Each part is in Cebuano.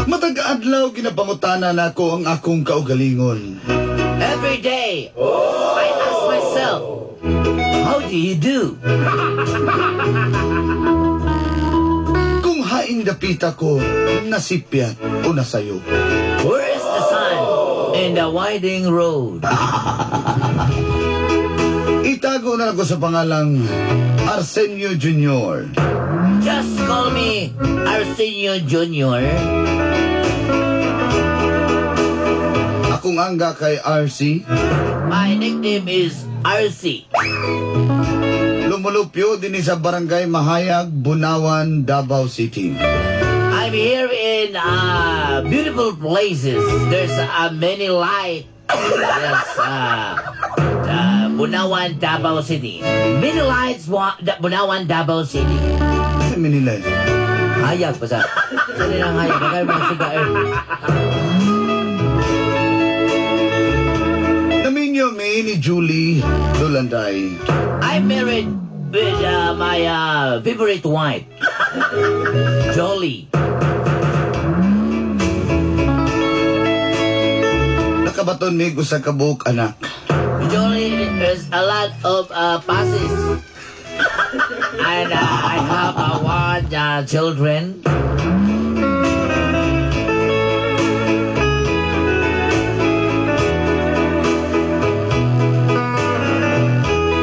Matag adlaw ginapangutana nako ang akong kaugalingon. Every day, I ask myself, how do you do? Kung haing dapita ko, nasipyat o nasayo. Where is the sun in the winding road? Itago na lang ko sa pangalang Arsenio Jr. Just call me Arsenio Jr. Akong angga kay RC. My nickname is RC. Lumulupyo din sa Barangay Mahayag, Bunawan, Davao City. I'm here in beautiful places. There's many light. Yes, Bunawan, Davao City. Many lights, Bunawan, Davao City. Sa Manila. Hayag pa sa. Sa nilang hayag. Baka mga siga eh. Naminyo mi ni Julie Dulanday. I'm married with my favorite wife, Jolie. Nakabaton mi usa ka buok anak. Jolie is a lot of passes. And I have one children.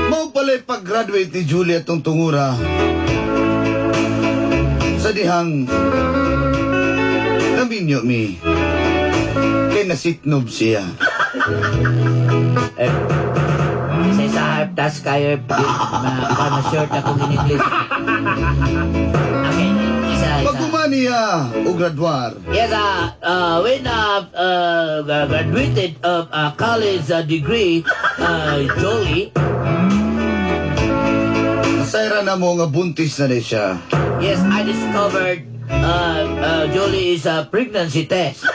Mao pala'y pag-graduate ni Julie atong tungura sa dihang naminyo mi kay nasitnob siya. Eh, isa-isa harp tas kayo ma short ako in English. Okay, isa isa. Pag niya o graduar, Yes, when graduated of college degree, Jolie, nasayra na mo nga buntis na siya. Yes, I discovered Jolie is a pregnancy test.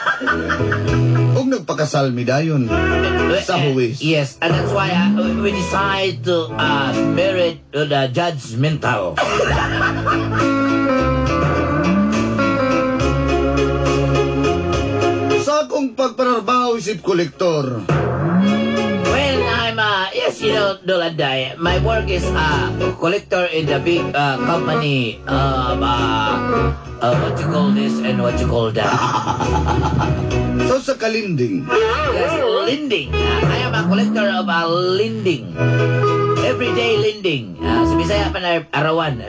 Ug nagpakasal mi dayon sa huwis. Yes, and that's why we decide to marry to the judgmental. Sa akong pagpararbaho isip kolektor, Well, I'm, yes, you know, Dolanday, my work is collector in the big company of, what you call this and what you call that. So sa kalinding, Yes, lending. I am a collector of lending. Everyday lending. Sa Bisaya pa na arawan.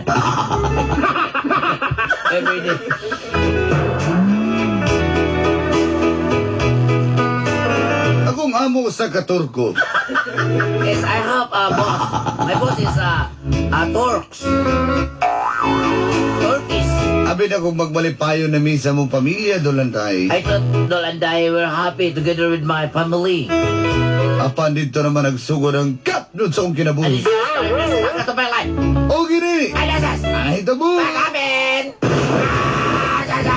Everyday. Akong amo sa katurko. Yes, I have a boss. My boss is a Turks. Turkish. Abi na kung magmalipayo na mi sa mong pamilya, Dolanday. I thought Dolanday were happy together with my family. Apan dito naman nagsugod ang kap nun sa akong And kinabuhi. this is to my life. O gini! Ay, nasas! Ay, tabo! What happened? Ah, sasa!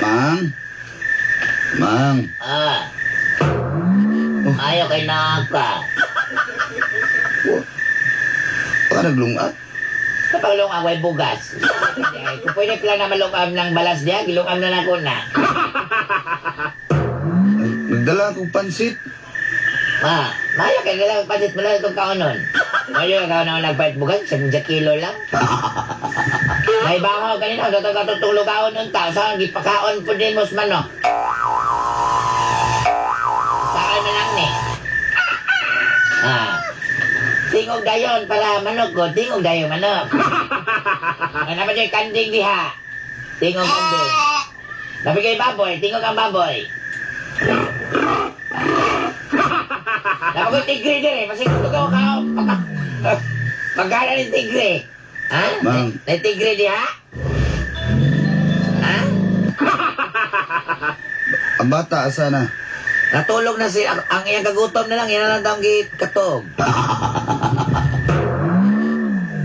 Mang? Mang? Ah. Ayaw kay naka. Baka naglungat? Kapag lungam ay bugas. Kung pwede pala na malungam ng balas niya, gilungam na na ko na. Nagdala akong pansit. Ma, maayo kay dala pansit mo lang itong kaunon. Mayo ikaw na nagpalit bugas, sa kilo lang. Naibahaw kanina, datong katutulugaon ng tao. Saan gipakaon po din mo sa manok? Saan man lang ni? Ah. Tingog dayon para manok ko, tingog dayon manok. Ano naman yung kanding diha? Tingog kanding. Nabigay baboy, tingog ang baboy. Napagoy tigre din eh, masiguro ka ka. Pagkala ni tigre. Ha? Ma'am. May tigre diha? Ha? Ang bata, asa na? Natulog na si ang iyang kagutom na lang, yan na lang daw ang katog.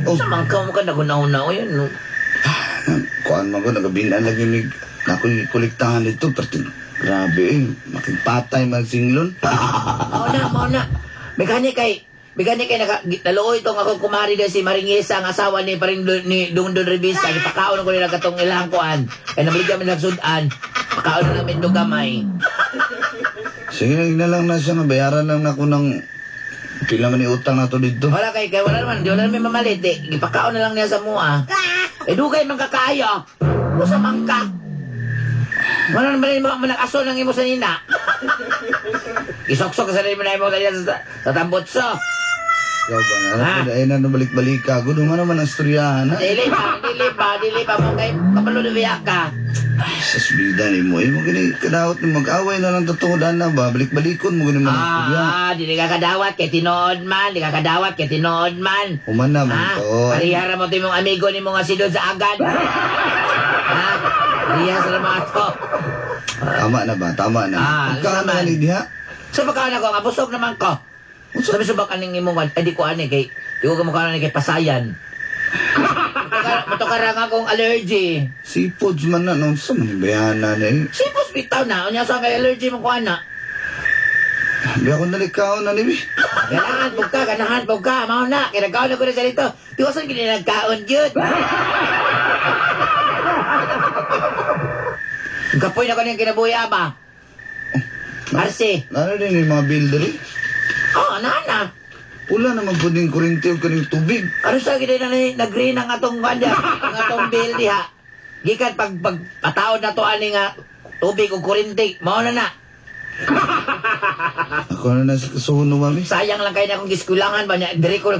Oh. Sa man ka mo ka nagunaw-naw yun. No? Kuan man ko, nagabinan lagi ni ako'y kolektahan dito. Pero grabe eh, makipatay man singlon. Mao na, mao na. Bigani kay naka naluoy tong akong kumari dahil si Maringisa ang asawa ni paring ni Dungdon Revista gipakaon ko nila katong ilang kuan. Kay nabaligya man nagsudan. Pakaon na namin do gamay. Sige na lang na siya nga, bayaran lang na ako ng pila man ni utang na to dito. Wala kay kay wala naman, di wala naman mamalit eh. Gipakaon na lang niya sa mua. Eh dugay man kakaayo. Usa man ka. Wala naman mo man aso ng imo sa nina. Isoksok sa nimo na imo sa tambotso. Ikaw ba na? Ha? Ay na balik-balik ka. Gulo nga naman ang istoryahan ha. Dili pa, dili pa mo kay kabalo na biya ka. Ay, sa subida ni mo. Eh, mo gani kadawat ni mag-away na lang totoo na ba? Balik-balikon mo gani man ang istorya. Ah, dili ka kadawat kay tinuod man, di ka kadawat kay tinuod man. Human naman Ha? to. Parihara mo to imong amigo ni mga sidod sa agad. Ha? Parihara sa mga to. Tama na ba? Tama na. Ah, Pagkaan sama. na ni diha. Sa pagkaan ako, nga busog naman ko. Sabi subak aning imong ay di ko ani kay di ko kamukha ni kay pasayan. Matokara nga akong allergy. Seafoods man na. No, sa man bayana na eh. Sipos bitaw na, unya sa kay allergy mo ko ana. Di ako nalikaw na ni. Ganahan po ka, ganahan po ka, mao na, kay nagkaon na ko na sa dito. Di ko saan kini nagkaon gyud. Kapoy na ko niyang kinabuhi ba? Arsi. Ano din yung mga builder eh. Oh, ana. Wala naman po din kurinti o kaning tubig. Ano sa gid na nag-green ang atong kanya, ang atong bill diha. Gikan pag pag pataod na to ani nga tubig ug kuryente, mao na na. Ako na nasa kasuno, mami. Sayang lang kay na akong giskulangan ba niya diri ko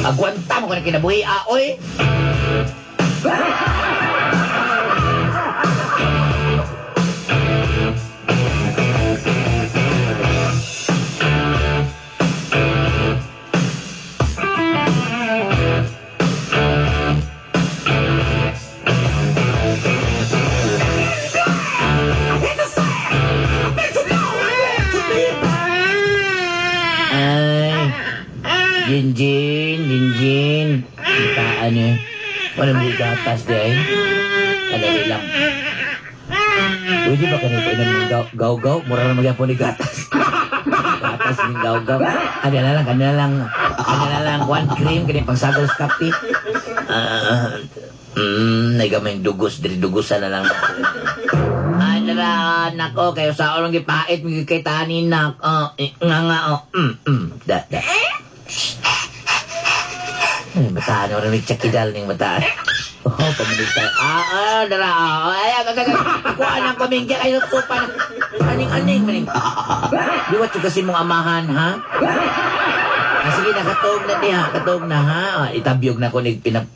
agwanta mo ko na kinabuhi ah, oy. Ay, Jinjin, Jinjin. Kitaan eh. Wala mo gatas di ay. Kadali lang. Pwede ba kanito inom gaw-gaw? Mura na magyapon ni gatas. Gatas ni gaw-gaw. Ano na lang, ano na lang. Ano na lang, one cream, kani pangsagol sa kape. Naigamay dugos, diri dugusan na lang. Ano nako, kayo sa orong gipait, kay tanin na. Oh, nga nga, oh. Da, da. Ay, bataan, orang nagtsakidal ning bataan. Oh, pamunig tayo. Ah, dara, ah, ay, ay, ay, ay, kuha ng pamingya kayo, sopa na. Aning-aning, maning. Liwat yung kasi mong amahan, ha? Ah, sige na, katog na diha, katog na, ha? Ah, itabyog na ko, nig pinap...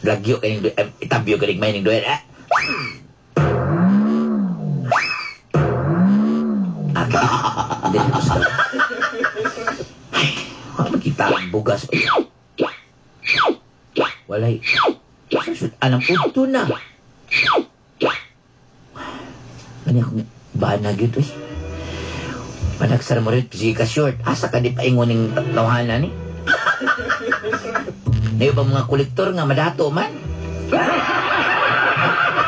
Lagyo kaning, itabyog kaning may ning duwer, ah. Aga, hindi na gusto. Ay, wala makita ang bugas. Walay. Anang udto na. Ano akong banag yun, uy. Panagsara mo rin, sige ka short. Asa ka di paingon ng tawahanan, ni? Ngayon ba mga kolektor nga madato man?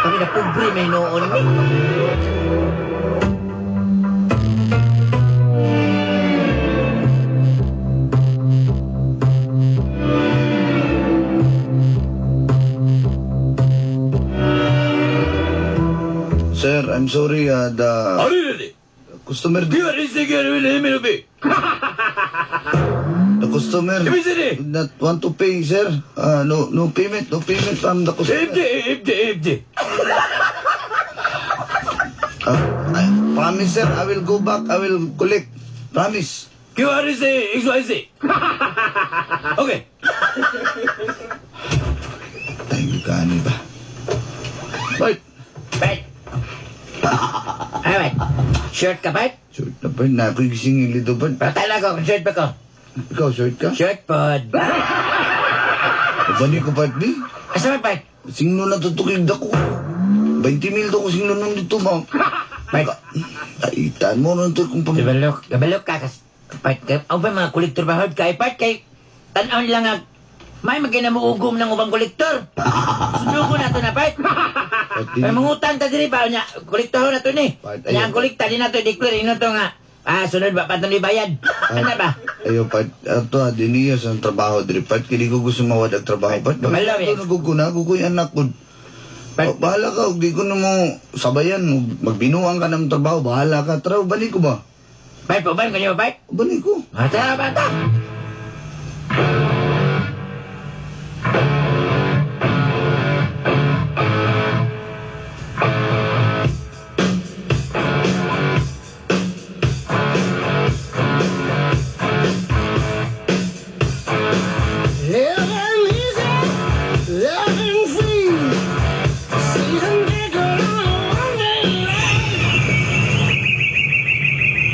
Kami na pobre may noon, ni. Sir, I'm sorry, the customer Customer ABCD. not want to pay, sir. No, no payment, no payment from the customer. FD, FD, FD. I promise, sir, I will go back. I will collect. Promise. QRC, XYZ. Okay. Thank you, kaani ba? Bart, Bart. Ay, Bart. Short ka, Bart? Short na, Bart. Na ako'y gisingin dito, Bart. Patala ko, short pa ko. Ikaw, short ka? Short pod. Bani ko, Bart, di. Asa man, Bart? Singlo na tutukig dako. 20 mil to ko singlo nun dito, ma. Bart. Ay, itan mo nun to kung pam. Gabalok, gabalok ka. Kas, Bart, ang ba mga kolektor ba, Hod? Kay, Bart, kay, tanaw nila nga, may magkinamuugom ng ubang kolektor. Sunugo na to na, Bart. Bart, di. May mangutang ta diri ba nya kolektor na to ni. Part, Nya ayaw. ang kolekta di na to declare ino to nga. Ah, sunod ba pa ni bayad? Ano ba? Ayo, Part. Ato, ah, diniyas ang trabaho diri, Part. Kaya di ko gusto mawad ang trabaho, Part. Kabalo, eh. Ito, nagugo na, ko yung anak ko. Part. Oh, bahala ka, di ko na mo sabayan. Magbinuang ka ng trabaho, bahala ka. Tara, balik ko ba? Part, uban ko niyo, Part. Balik ko. Ah, tara, bata. Living easy, living free. Season ticket on a one-day ride.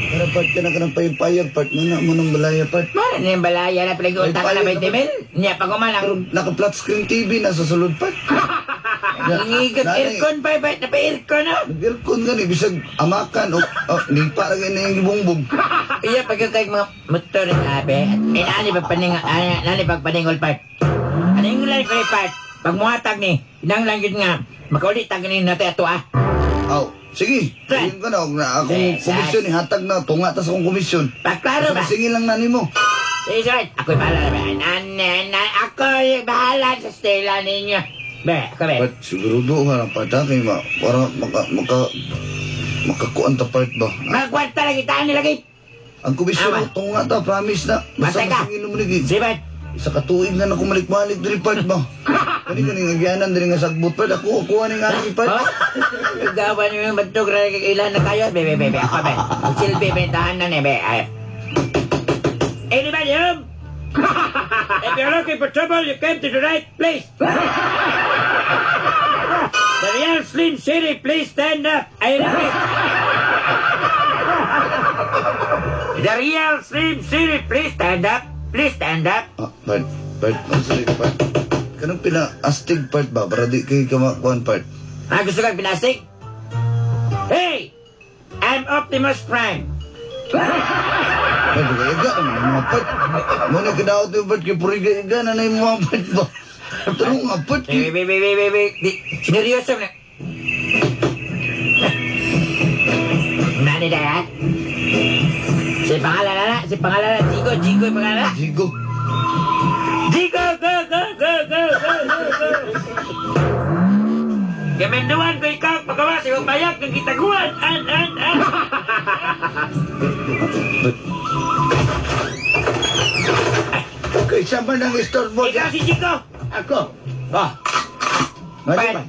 Para, Part, ka na ka ng payag-payag, Part. Muna mo ng balaya, Part. Mara ni yung balaya na pinag-utang ka na Ay, 20 mil. Nya pag Pero umalang naka-flat screen TV na sa sulod, Part. Ngigat aircon pa, Part. Na pa aircon, oh. Nag-aircon ka ni, bisag amakan o oh, nipa lagi na yung gibungbong. Iya pag yung kay mga motor ng abe. Eh, nani pagpaning, nani pagpaningol, Part. Ano yung lang ko, Part? Pag muhatag ni, inang lang yun nga, makaulit ang ganin natin ato, ah. Aw, sige. Sir. Ayun ka na, og na akong Eh, sir. komisyon, ihatag na, tunga ta sa akong komisyon. Pagklaro ba? Basta singil lang na nimo. Sige, sir. Ako'y bahala na ba? Ako'y bahala sa stela ninyo. Be, ako be. Part, sigurado ka lang, part, ha? Kay ma, para makakuan ta, part ba? Mga kwarta lang itaan nila kay. Ang komisyon, Ama. tunga ta, promise na. Basta Basta ka. masingil mo ni Sige, Bart. Isa ka tuig na ako malik-malik diri, part ba? Kani kani nga gianan diri nga sagbot, part. Ako kuha ni nga ni, part. Oh? Gawa niyo yung bantog na ilan na kayo. Be, be, be, be. Ako be. Magsilbi, bentahan na ni, be. Ay. Anybody home? If you're looking for trouble, you came to the right place. The real Slim City, please stand up. I repeat. The real Slim City, please stand up. Please stand up. Ah, part, part, ang sorry, part. Kanang pina-astig, part ba? Para di kay kamakuan, part. Ah, gusto kang pinasig? Hey! I'm Optimus Prime. Ay, iga ang mga part. Muna kadaot yung part, kay puriga-iga na na yung mga part ba? Tanong nga, part. Wait, wait, wait, wait, wait, wait. Seryoso na. Nani na yan? Si pangalan na na, si pangalan na, Jigo, Jigo yung pangalan na. Jigo. Jigo, go, go, go, go, go, go, go. Gamenduan ko ikaw, pagawa sa iyong bayag ng gitaguan. An, an, an. But, Kaysa man ang istorbo Ikaw si Jigo. Ako. Oh, Mali Part. ba?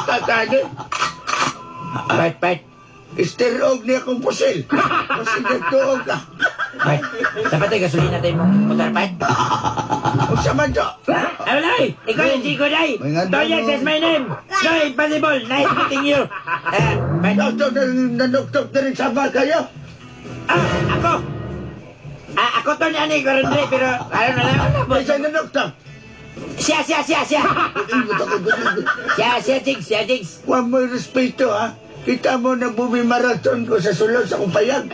Tatani. Part, part, Istirog niya akong pusil. Kasi nagtuog ka. Part. Dapat ay gasolina tayo mong motor, part. Unsa man to? Ay, wala eh. Ikaw yung Jigo, day. May nga daw, Toyang no. says my name. No, impossible. Nice meeting you. Part. Doktor na nanuktok na rin sama kayo. Ah, ako. Ah, ako to ni Ani Gorondre, pero ano na lang. Ano ba? Kaysa nanuktok. Siya, siya, siya, siya. Ingot ako, ingot. Siya, siya, Jigs, siya, Jigs. Huwag mo respeto ha. Kita mo nagbumi-marathon ko sa sulod sa kumpayag.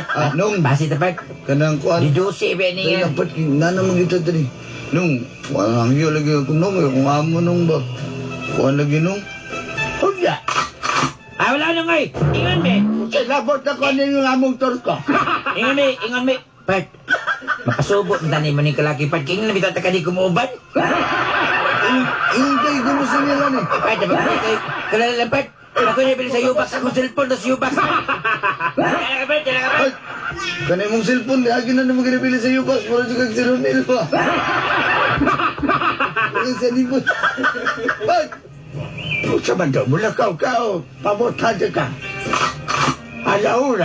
Ah, nung, Basi tapat. kanang kuan. Di dusi, be Dali niya. na, part, nana man kita dali. Nung, walang hangyo lagi ako nung, kung amo nung ba. Kuan lagi nung. Huwag. Ah, wala nung ay. Ingon me. Sa labot ako ninyo ang among torko. Ingon me, ingon me. Part. Makasubo, tani mo ni kalaki, part. Kingon na bitaw ta ka di kumuuban. Ingon kay gusto nila ni. Part, dapat kay kalala, part. Ako niya bili sa U-Box. Akong cellphone sa U-Box. Kaya ka, Bert. Kaya ka, Bert. Kanay mong cellphone, di agi na naman ginabili sa U-Box. Mura siya kag 0 mil pa. Mura sa libon. Bert! Unsa man daw, mulakaw ka o pamotade ka. 1:00, 2:00,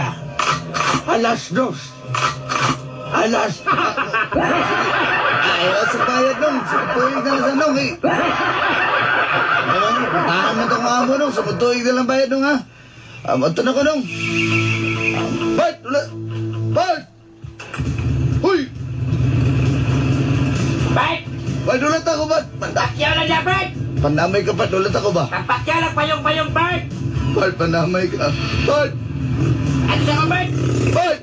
alas. Ay, sa bayad nung. Sa tuig na lang sa nung eh. Ano, puntahan mo itong amo nung. Sa tuig na lang bayad nung ha. Ito na ko nung. Bert! Wala! Bert! Uy! Bert! Bert, ulit ako, Bert! Pakyaw na niya, Bert! Pandamay ka, Bert. Ulit ako ba? Pagpakyaw lang payong-payong, Bert! Bert, pandamay ka. Bert! Ano sa ko, Bert? Bert!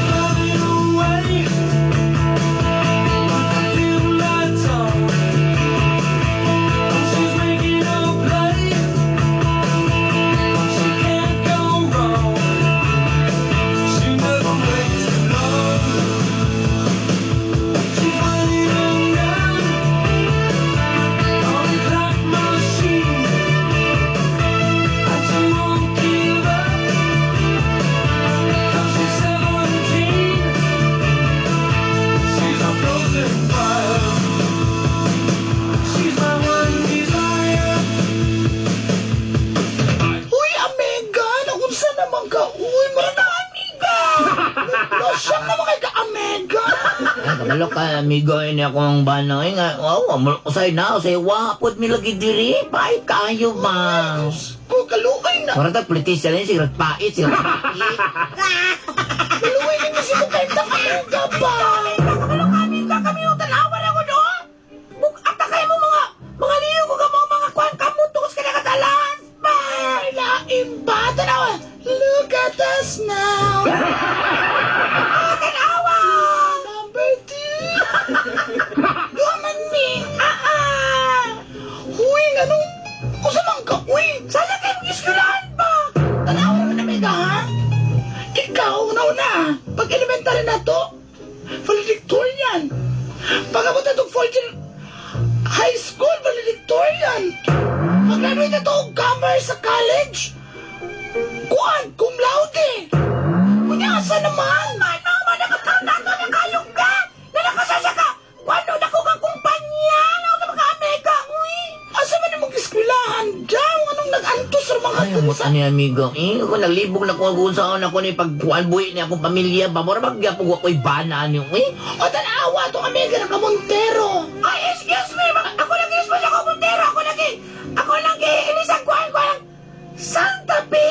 Running away with the dim lights on. She's making a play. She can't go wrong. She never waits too long. She's running around on a clock machine, and she won't give up 'cause she's 17. She's a frozen fire. She's my one desire. Uy, amiga! Nakunsa naman ka? Uy, mura na amiga! Losyang naman kay ka, amiga! Ay, kabalo ka, amigo, ini akong bana. Ay, nga, wow, usay na, usay, wapod mi lagi diri. Pait kaayo ba? Ko, kaluoy na. Mura tag politician yun, sigaret pait, sigaret pait. Kaluoy na kasi mo kayo na amiga ba? Kabalo ka, amiga, kami yung tanawan ako, no? Bukata kayo mo mga liyo ko ka mga kwan kamutos ka na katalas ba? Ay, lain ba? Tanawa, look at us now. Ah, tanawa! Number 2. Duha man mi. Ah, ah. Uy, ganun. Usa man ka, uy. Sana kayo mag-eskwelahan ba? Tanawa naman amiga, ha? Ikaw, una-una, pag elementary na to, valedictorian. Pag abot na itong fourth year, high school, valedictorian. Pag graduate na to, og commerce sa college, kuan, cum laude. Kunya, asa naman? Ano, man, nakatanda na kayong ka! Na nakasasa ka! Kuano na ko kang kumpanya! Ano ka mga amiga, uy! Asa man imong eskwelahan daw? Anong nag-antos sa mga Ay, tunsa? ani amigo. Eh, ako naglibog na ko kung saan ako ni pagkuan buhi ni akong pamilya ba. Mura magyapog ako'y bana ni uy. O tanawa itong amiga ng kamontero. Ay, excuse me, ako lang excuse ako Montero, ako lang ilisang kuan kuan Santa Fe.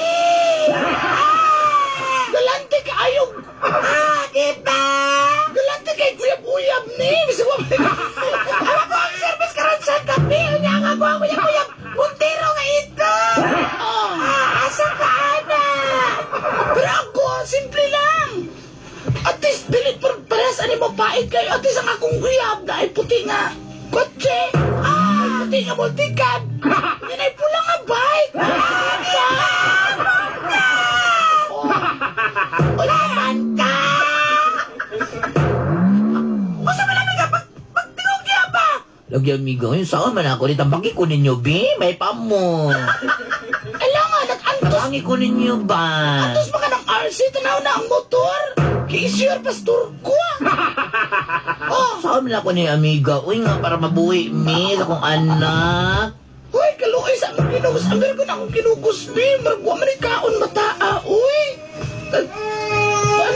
Ah! Galante ka ayog. Ah, diba? Galante kay kuyab-uyab ni. Bisag wa Ang ako ang service karon Santa Fe. Unya ang ako ang uyab-uyab Montero nga ito. Ah, asa ka ana? Pero ako, simple lang. At least, dili por parehas ani mo pait kayo. At least ang akong uyab na ay puti nga kotse. Ah, puti nga multicab. Yan ay pula nga bike. Ah, Ulaman ka! Usa man amiga pag pagtingog niya ba? Lagi amigo, yung saan man ako dito, tambaki ko ninyo, bi? May pa mo. Ala nga, nag-antos. Tabangi ko ninyo ba? Antos ba ka ng RC? Tanaw na ang motor. Kay-sure pastor ko. Oh, saan man ako ni amiga? Uy nga, para mabuhi mi sa akong anak. Uy, kaluoy sa among kinugos. Ang ko na akong kinugos, bi. Maragwa man ni kaon mataa, uy. Ano,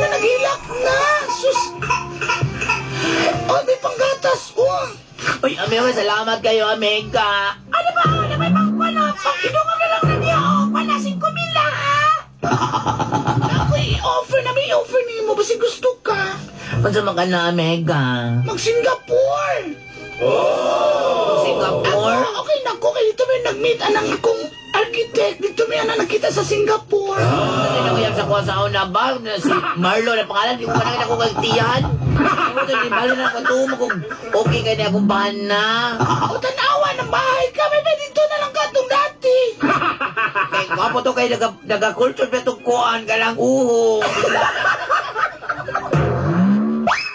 naghilak na. Sus. Oh, may panggatas, oh. Uy, amiga, salamat kayo, amiga. Ano ba? Ano ba? Pang wala. Pang inungam na lang na niya, oh. Wala, 5 mil lang, ha? Ako i-offer na, may i-offer nimo. Basta gusto ka. Unsa man ka na, amiga? Mag-Singapore. Singapore? Ako, okay na ko. Kaya dito may nag-meet anang akong architect. Dito may anang nakita sa Singapore. Ano na kuyang sa kuha sa una ba? Na si Marlo na pangalan, di ko pa nakita kung kagtiyan. Ano to, di bali na ako tumo kung okay kay na akong bana. O tanawa ng bahay ka. May may dito na lang katong dati. Kay gwapo to kay naga naga-culture pa itong kuan ka lang uho.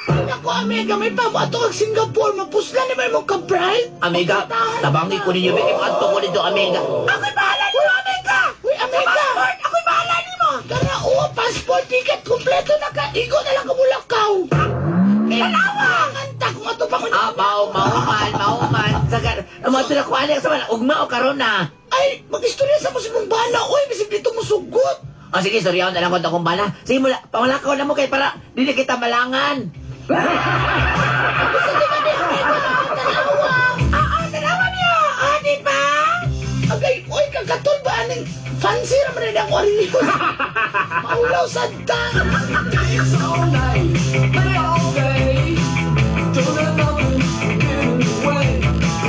Ay, nako, amiga, may pamo ato kag Singapore, mapuslan ni may mong ka-bright. Amiga, tabangi ko ninyo, may ipanto ko nito, amiga. Ako'y bahala nimo, amiga! Uy, amiga! Sa passport, ako'y bahala nimo! Tara, oo, passport, ticket, kompleto na ka. Igo na lang kamulakaw. Tanawa! Kanta kung ato pa ko Ah, mauman, mauman. Sagar, mo na ko ani sa man, ugma o karon na. Ay, mag-istorya sa mo si mong bana. Uy, bisig dito mo sugot. O sige, sorry na lang ko akong bana. Sige mula, pamalakaw na mo kay para dili kita malangan. Gusto di ba ni amiga? Tanawa! Oo, tanawa niyo! Ah, di ba? Agay, uy, kagatol ba aning fancy raman na ang Oreos? Maulaw sa dang! It's all night, play all day. Don't let nothing get in the way.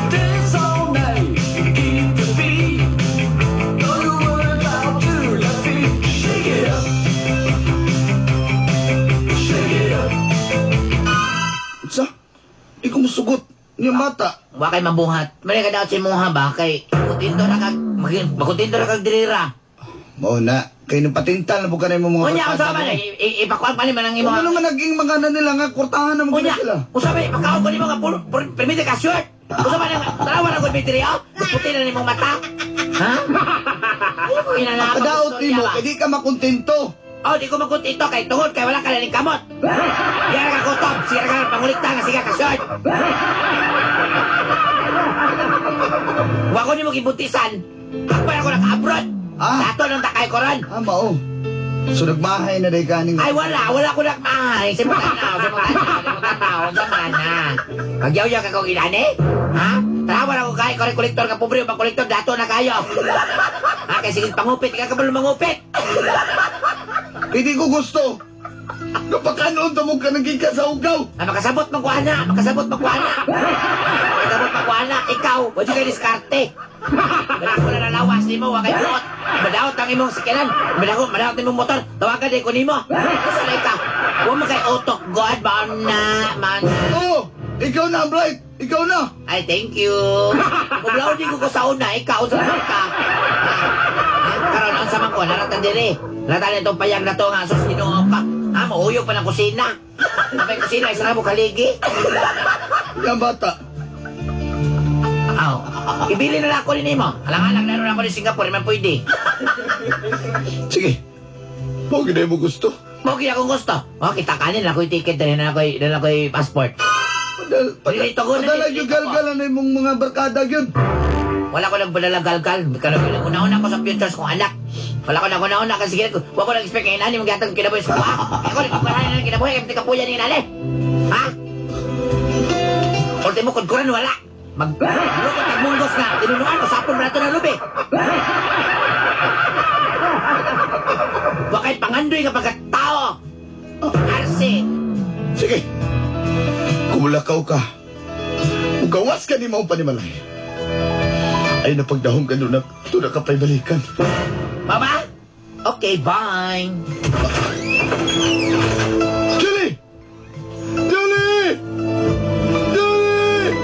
Dance all night, keep the beat. Don't you worry about to your feet. Shake it up, shake it up. Sa? Di ko musugot. Niya mata. Wa kay mabuhat. Mali ka daw si Muha ba kay makuntinto ra kag makuntinto ra kag dirira. Mao na. Kay nung patintal na bukan mo mga Unya barkada unsa man mo. ipakuan pa ni man ang imo. Kung ano man naging mga na nila nga, kwartahan naman Unya, sila. unsa man ipakaon ko nimo nga permite ka short. Unsa man ang tanawa ra gud mi diri oh. Puti na nimong mata. Ha? Padaot nimo, kay di ka makontento. Oh, di ko makuntinto kay tungod kay wala ka na ning kamot. Diya ka kutob, sige ka pangulikta nga sige ka short. Wa ko nimo gibuntisan. Akbay ako naka-abroad. Ah. Dato nang takay ko ron. Ah, mao. So nagmahay na day kaning Ay, wala. Wala ko nagmahay. Sa mga tanaw, sa mga tanaw, sa mga tanaw. Sa mga na. Magyawyaw ka kong ilani? Ha? Tarawan ako kay kore kolektor ka pobre pang kolektor dato na kayo. Ha kay sige pangupit ka kabalo mangupit. Hindi ko gusto. Kapag ano mo ka naging sa ugaw. Ah, makasabot man kuha na, makasabot man kuha na. Makasabot man kuha na. Ikaw, wa jud kay diskarte. Wala ko na nalawas nimo, wa kay buot. Madaot ang imong sikilan. Madaot, madaot imong motor. Tawagan di ko nimo. Asa na ikaw? Wa man kay utok god ba na man. Oo, ikaw na, Bright. Ikaw na. Ay, thank you. Kung di ko ko sa una, ikaw sa ka. Karon ang sama ko, naratan diri. Naratan itong payag na to nga sus Ginoo ka. Ha, mauyog pa ng kusina. Napay kusina, isa na mo kaligi. Yan bata. Aw, ibili na lang ako ni mo. Alang-alang naroon ako ni Singapore, man pwede. Sige. Mo gid mo gusto. Mo kaya akong gusto. O, kita kanin na ako'y ticket, dali na ako'y, dali na ako'y passport. Padal, padal, Dito ko na, padala dito yung ko. galgalan na imong mga barkada yun. Wala ko nang balalagalgal. Una-una ko sa futures kong anak. Wala ko nang una-una kasi sige, wala ko nang expect ngayon ani maghatag kinabuhi sa kuha. Ako nagpaparahan na ng kinabuhi kaya pati kapuya ni inani. Ha? Ultimo kudkuran wala. Mag lukot ang munggos nga. Tinunuan ko sapon na ito ng lubi. Wa kay pangandoy nga pagkatao. Arsi. Sige. Kumulakaw ka. Mugawas ka ni maong panimalay. Ay napagdahom ka doon na doon na ka pa'y balikan. Mama? Okay, bye. Julie! Julie! Julie!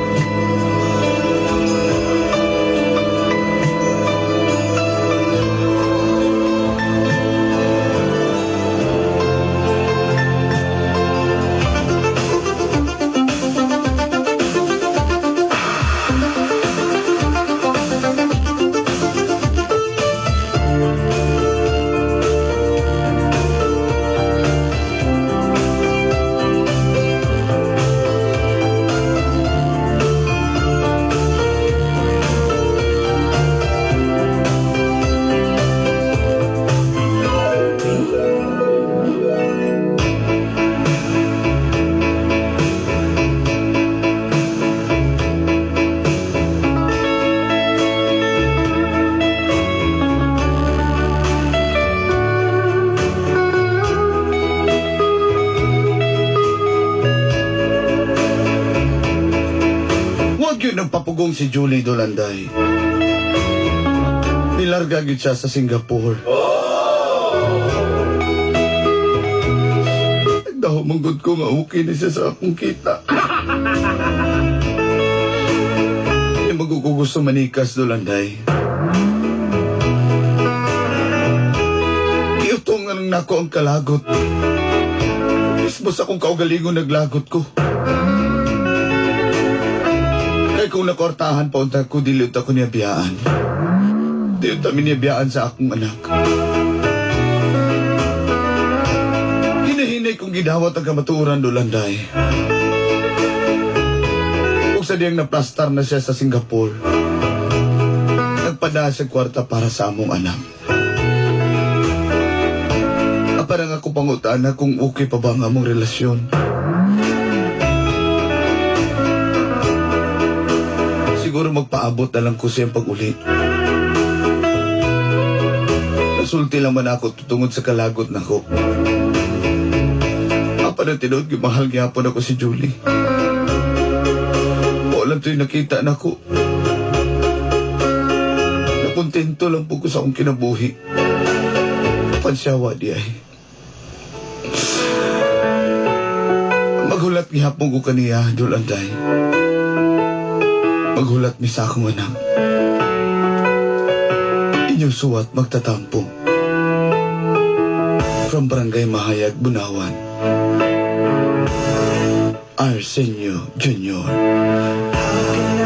Huwag yun nagpapugong si Julie Dolanday. Nilarga yun siya sa Singapore. Nagdaho manggod ko nga okay ni siya sa akong kita. Hindi magugugusto manikas, Dolanday. Iutong nga nang nako ang kalagot. Is Mismo sa akong kaugalingon naglagot ko. Kay kung nakortahan pa unta ko, dili unta ko niya biyaan. Di unta mi niya biyaan sa akong anak. Hinahinay kong gidawat ang kamatuoran, Dolanday. Ug sa diyang naplastar na siya sa Singapore, nagpada siya kwarta para sa among anak. Parang ako pangutana kung okay pa ba ang among relasyon. Siguro magpaabot na lang ko siyang pag-uli. Nasulti lang man ako tungod sa kalagot nako. Apa na tinuod, gimahal gihapon ako si Julie. Wala lang to'y nakita nako. Nakontento lang po ko sa akong kinabuhi. Pansyawa di ay. Maghulat gihapon ko kaniya, Dul Anday. Maghulat mi sa akong anak. Inyong suwat magtatampo. From Barangay Mahayag, Bunawan. Arsenio Jr. How can